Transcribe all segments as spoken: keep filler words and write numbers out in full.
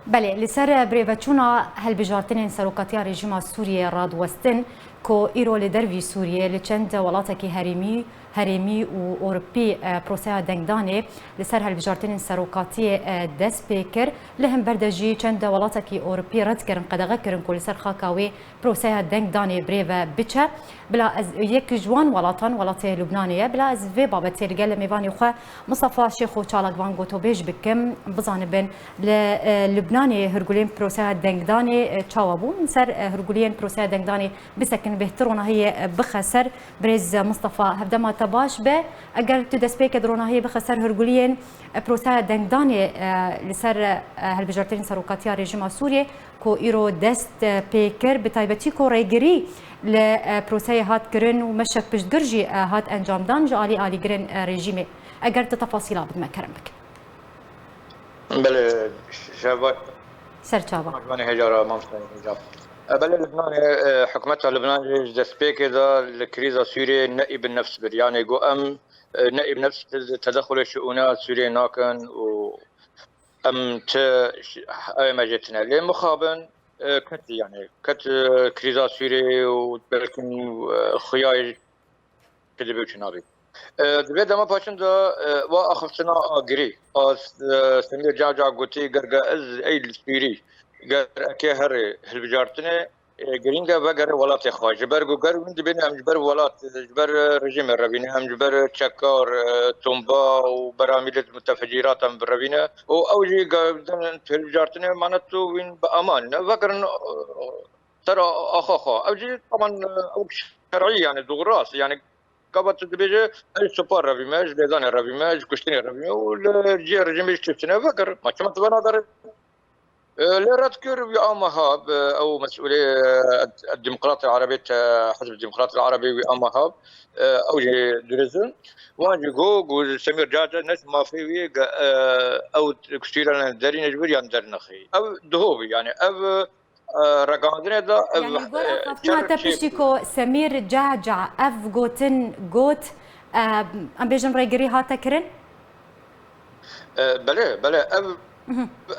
Belê, li ser birêveçûna hilbijartinên serokatiya rejîma Sûriyê radiwestin ku îro li dervî Sûriyê li çend welatekî herêmî, herêmî û Ewropî, e, proseya dengdanê li ser hilbijartinên serokatiyê, e, dest pê kir. Li hember de jî çend welatekî Ewropî red kirin, qedexe kirin ku li ser xaka wê proseya dengdanê birêve biçe. Bila ez yek ji wan welatan, welatê Lubnanê ye. Bila ez vê babetê li gel mêvanê xwe Mistefa Şêxo Çalakvan gotobêj bikim, bizanibin li, e, Lubnanê hurgulên proseya dengdanê, e, çawa bûn? Ser, e, hurguliyên proseya dengdanê bisekin, bêhtir ronahiyê, e, bixe ser. Birêz Mistefa, hevdema te baş be. Eger tu destpêkê di ronahiyê bixe ser hurguliyên, e, proseya dengdanê, e, li ser, e, hilbijartinên serokatiya rejîma Sûriyê ku îro dest, e, pê kir, bi taybetî ku rêgirî li, e, proseyê hat kirin û meşek piştgir jî, e, hat encamdan ji alî alîgirên, e, rejîmê. Eger tu tefasîla bidime, kerem bike. Belê, şeva. Ser çava. Hejara, mamoste Hejara. E, belê, Lubnanê, e, hikûmeta Lubnanê ji destpêkê de li krîza Sûriyê neîb nefs bir. Yanî got em, e, neîb nefs tedexulê şiûna Sûriyê nakin û em ti ş-, ew me jê tine. Lê mixabin, e, ket, yanî ket, e, krîza Sûriyê û belkin, e, xuyayê çi dibe û çi nabe. E, di vê dema paşin de, e, wa axiftina agirî. A, e, Semîr Caca gotî, gerge ez ey li Sûrî, ger eke herê hilbijartinê, e, girîng e vegere welatê xwe. Ji ber ku ger win dibêne em ji ber welat, ji ber rejîmê revîne, em ji ber çekar, e, tomba û beramîlê mutefecîratan birevîne. Û ew jî ge-, hilbijartinê mane tu win bi eman ne. Vegerin, e, ser a-, axa xwe. Ew jî teman, e, ew şerî, yanî doğru rast. Yanî gava tu dibêje, ez ji topa revîme, ji lêdanê revîme, ji kuştinê revîme û li cihê rejîmê jî çi tune vekir. Ma çima tu vena derê? E, lê red kir wî ama hab, e, ew mesûlê, e, Demokrat el Erebê te, Hizb Demokrat el Erebê wî ama hab, e, ew jî dirêzin. Wan jî got, got Semîr Caca ne ji mafê wî, ge-, e, ew kuştî re derîne ji vir yan dernexî. Ew diho bû, yanî ev, e, ragihandinê de ev, Yanî li gora e, xaftina şer te çê piştî ku Semîr Cahca ev gotin got, e, em bêjin rêgirî hate kirin? E, belê, belê, ev,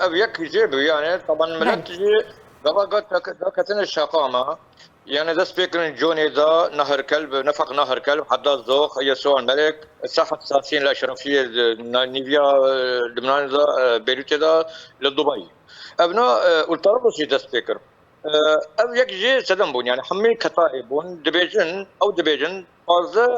ev yek jê bû, yanî, taban Belê. milet jî gava got, dak-, daketine şaqama. Yanî dest pê kirin Conê de Nahir Kelb, nefaq Nahir Kelb, heta Zox, Yesuan Melek, Sahat Sasin, li Eşrefiyê, di na-, nîviya, e, Lubnanê de, e, Beyrûtê de, li Dubai. Evna, e, û li Tarablus jî dest pê kir. E, ev yek jê sedem bûn, yanî hemî ketayê bûn, dibêjin, ew dibêjin, pazdeh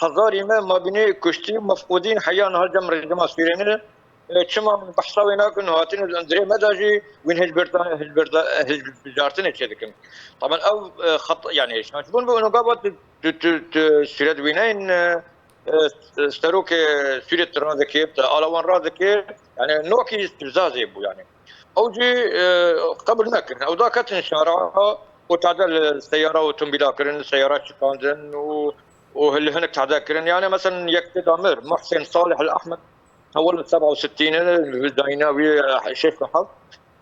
hezarî me mabînê kuştî, mefqûdîn, heya niha cem rejîma Sûriyê ne. E, çima min behsa wê nakin, hatin dirê me de jî wîn hilbirda-, hilbirda-, hilbijartinê çêdikin. Taban ew, e, xet-, yanî şaşbûn bû, û gava tu, tu, tu, tu sûret wîneyin, e, e, serokê Sûriyê tu radikê, tu ala wan radikê, yanî nokî îstîfzazê bû yanî. Ew jî, e, qebûl nekirin. Ew da ketin şara û tade li seyara û tombîla kirin, seyara şikandin û, û li hinek tade kirin. Yanî meselen yek tê de mir, Muhsin Salih El Ahmed, hewl seba û sittîn e, dayîna wî, e, şêst û heft.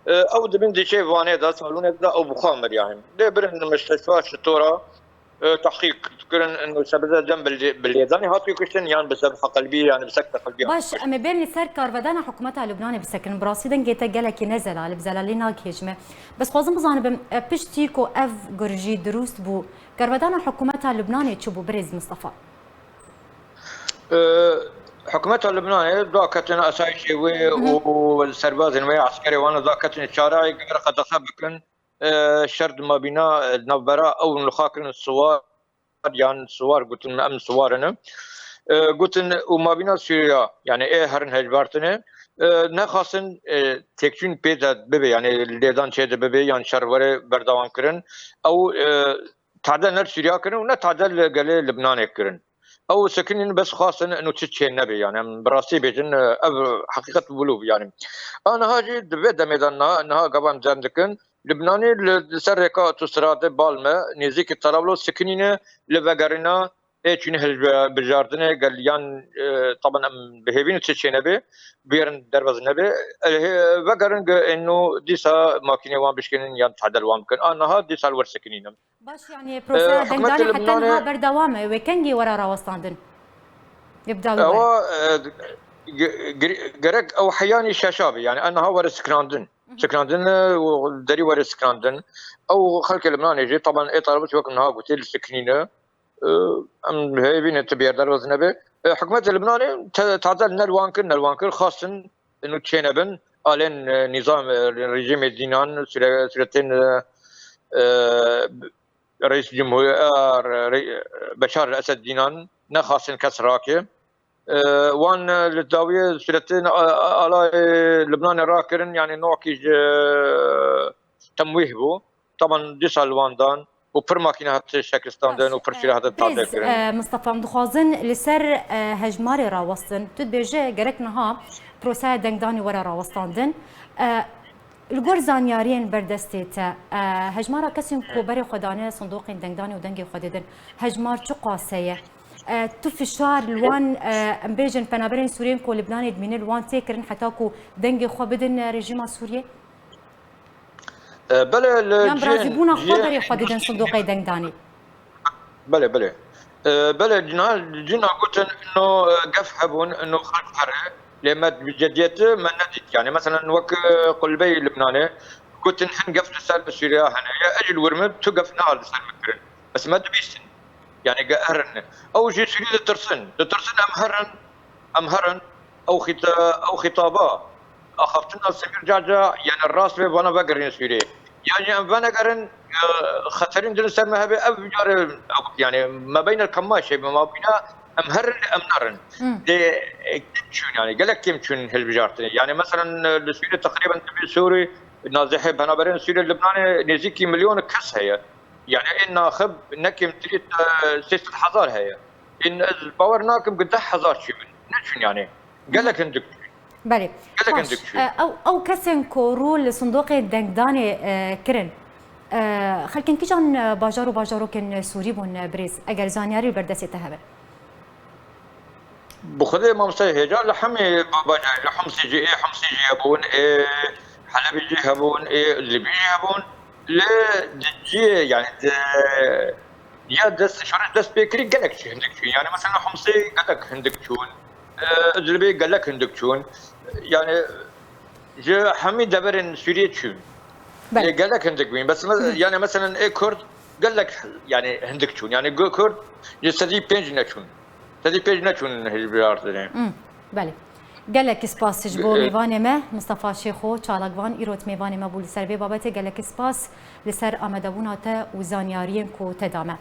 E, ew di bin dîçeyê Vanê de, salonê de ew bi xwe mir yanî. Lê birin misteshfa Şitora, e, tehqîq kirin, û se bi se dem bi lê-, bi lêdanê hatiye kuştin, yan bi se bi heqelbî, yan bi sek heqelbî. Baş, em ê bên li ser karvedana hikûmeta Lubnanê bisekin. Bi rastî dengê te gelekî ne zelal e, bi zelalî nagihêjime. Bes xwazim bizanibim, e, piştî ku ev gurjî dirûst bû, karvedana hikûmeta Lubnanê çi bû, birêz Mistefa? E, hikûmeta Lubnanê daketin asayişê wê Hı hı. û serbazên wê, eskerê wan daketin çarayê gere qedexe bikin. E, şer di mabîna, e, navbera ew nixakirin siwar yan siwar gotin, em siwar in. E, gotin û mabîna Sûriya, yanî ê herin hejbartinê, e, nexwastin, e, têkçûn pê de bibe, yanî lêdan çê de bibe yan şer were berdewam kirin. Ew, e, tade ne li Sûriya kirin û ne tade li gelê Libnanê kirin. Ew sekinîn bes xwastin ino çi çê nebe, yanî em bi rastî bêjin, e, ev heqîqet wilo bû yanî. A niha jî di vê demê de niha, niha gava em cem dikin, Lubnanê li, li ser rêka otostrade bal me, nêzîkî Tarablos sekinîne li vegerîna ê çûnî hilbijartinê gel yan, e, taban em bi hêvî ne çi çê nebe, bêrin derbas nebe, e, vegerin ge êno dîsa makînê wan bişkînin yan tadel wan bikin. A niha dîsa li wir sekinînin. Baş, yanî E, proseya hikûmeta dengdanê heta Lubnanê niha berdewam e. Wê kengî were rawestandin? Yê bi dawî were. Ewa, e, ge-, ge-, gerek ew heyanî şeşa be. Yanî a niha were sikirandin. Sikinandin e, û derî were sikinandin. Ew xelkê Libnanê jî, taban ê Tarabûs wek niha gotê li sikinî ne. E, Em hêvî ne tu biyerdar wez nebe. E, Hikûmetê Libnanê te-, taze li nel wan kir, nel wan kir, xwestin inu çênebin. Alên, e, nîzam, e, rejîmê dînan, sûre-, sûretên, e, e, Reîs Cumhur, e, re-, Beşar el Esed dînan nexwestin kes rake. E, wan, e, li dawiyê sûretên, e, e, alayê Libnanê rakirin, yanî nokî ji temwîh bû. Taban dîsa li wan dan û pir makîne hat şeklistandin û pir şîre hat tade kirin. E, Mistefa, em dixwazin li ser, e, hejmarê rawestin. Tu dibêje gerek niha proseya dengdanî were rawestandin. E, Li gor zanyariyên berdestê te, e, hejmara kesên ku berê xwe dane sindoqên dengdanê û dengê xwe didin, hejmar çiqas heye? E, tu fişar li wan, e, em bêjin penaberên Sûriyên ku Libnanê dimînin, li wan tê kirin heta ku dengê xwe bidin, e, rejîma Sûriyê? E, belê, li Yan bi cihên, razîbûna xwe cihên berê xwe didin sindoqê dengdanê? Belê, belê. E, belê, cina, cina gotin, no, e, gef hebûn, no xelk here, lê me bi cediyetî me nedît. Yani, meselen, wek, e, Qulbeyê Libnanê, gotin, hin gef li ser Sûriya hene. Ya ez jî li wir me, tu gef neha li ser min kirin. Bes me dibîstin. Yani, ge herin. Ew jî Sûriyê ditirsin. Ditirsin em herin, em herin. Ew xîta-, ew xîtaba axaftina Semîr Caca, yani rast vê vana vegerîn Sûriyê. Yani em venegerin, e, xeterîn din ser me hebe, ev carê, ew, yani me beynel kemaşê, me mabîna em herin, em nerin. Hmm. Dê, e, kêm çûn, yani gelek kêm çûn hilbijartinê. Yani meselen, e, li Sûriyê teqrîben dibê Sûrî, nazihê penaberên Sûriyê, Libnanê nêzîkî milyon kes heye. Yani ên naxib ne kêmtirî, e, sê sed hezar heye. Ên ez bawer nakim ku deh hezar çî bin. Ne çûn yani. Gelek hindik çûn. Belê. Gelek hindik çûn. E, ew, ew kesên ku rû li sindoqê dengdanê, e, kirin, e, xelkên kîjan, e, bajar û bajarokên Sûrî bûn, e, birêz, eger zanyarî li ber destê te hebe? Bi xwedê mamoste hêja li hemî ba-, bajarê, li Himsê jî, ê Himsê jî hebûn, ê Helebê jî hebûn, ê Idlibê jî hebûn. Li di cihê, yani di ya dest, şoreş dest pê kirî gelek çi hindik çûn. Yani mesela Himsê gelek hindik çûn. E, Idlibê gelek hindik çûn. Yani ji hemî deverên Sûriyê çûn. Belê. Lê gelek hindik bûn. Bes me-, yani mesela ê Kurd gelek yani hindik çûn. Yani gu-, Kurd ji sedî pênc neçûn. Sedî pênc neçûn hişbiyartinê. Hmm, belê. Gelek spas ji bo E, mêvanê me, Mistefa Şêxo Çalakvan, îro mêvanê me bû li ser vê babetê. Gelek spas li ser amadebûna te û zanyariyên ku te da me.